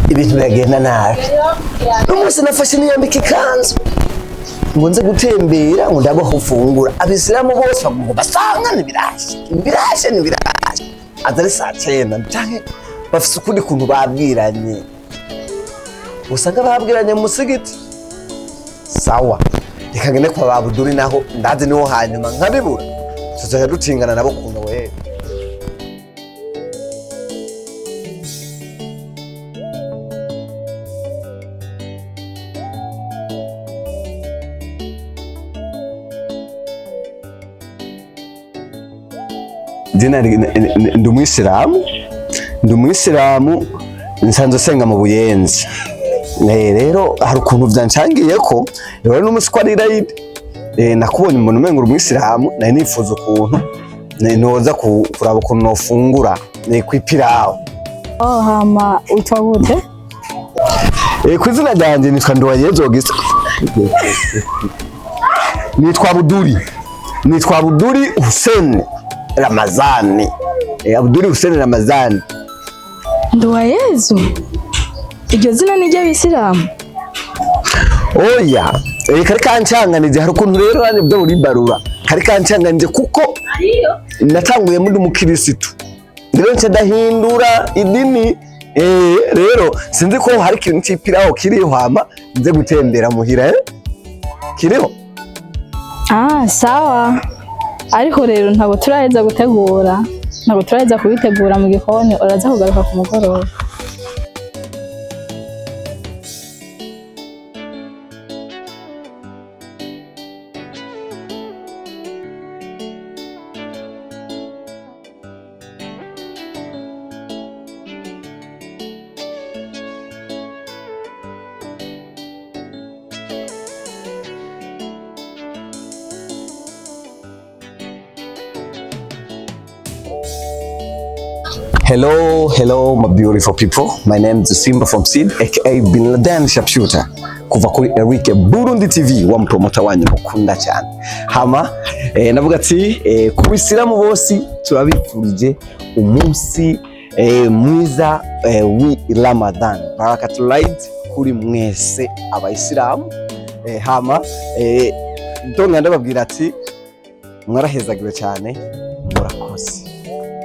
Ibintu biragenda nabi. N'umunsi nafashe niyambika ikanzu ngo nze gutembera, ngo ndabe aho ufungura. Abisilamu bose bavuga ngo basanga ntibirashe, ntibirashe, ntibirashe. Aza ari saa 9, canke bafise ukundi kuntu babwiranye, usanga babwiranye mu musigiti. Sawa, reka ngende kwa babuduri, naho ndazi niho hanyuma nkabibura, tuzoja dutingana nabo kuntu wewe. Ndi umwisilamu, ndi umwisilamu, nsanzwe nsenga mu Buyenzi. Rero hari ukuntu vyancangiye ko rero n'umunsi ko ari Eid, nakubonye umuntu umenga uri umwisilamu, nari nifuza ukuntu noza kuraba ukuntu nofungura kw'ipirawu. Oh, hama witwa gute? Kw'izina ryanje nitwa Nduwayezu Augustin, nitwa Buduri, nitwa Buduri Hussein Ramazani, Abuduri Hussein Ramazani. Nduwayezu? Iryo zina ni iry'abisilamu? Oya, kari kancanganije. Hari ukuntu rero nanjye byo muri barura kari kancanganije, kuko natanguye muri umukirisitu, rero nce ndahindura idini. Rero sinzi ko hari ikintu c'ipirawo kiriho, hama nze gutembera muhira, kiriho. Ah, sawa. Ariko rero ntabwo turaheza gutegura. Ntabwo turaheza kubitegura mu gikoni, uraza kugaruka ku mugoroba. Hello, hello, my beautiful people. My name is Simba from Seed, aka Bin Laden Sharpshooter. Kuva kuri Eric Burundi TV, wa promoter wanyu mukunda cyane. Hama, navuga ati ku bisilamu bose turabifurije umunsi mwiza wi Ramadan. Barakatul Eid kuri mwese abayisilamu. Hama ndonga ndababwira ati mwarahezagiwe cyane, murakoze.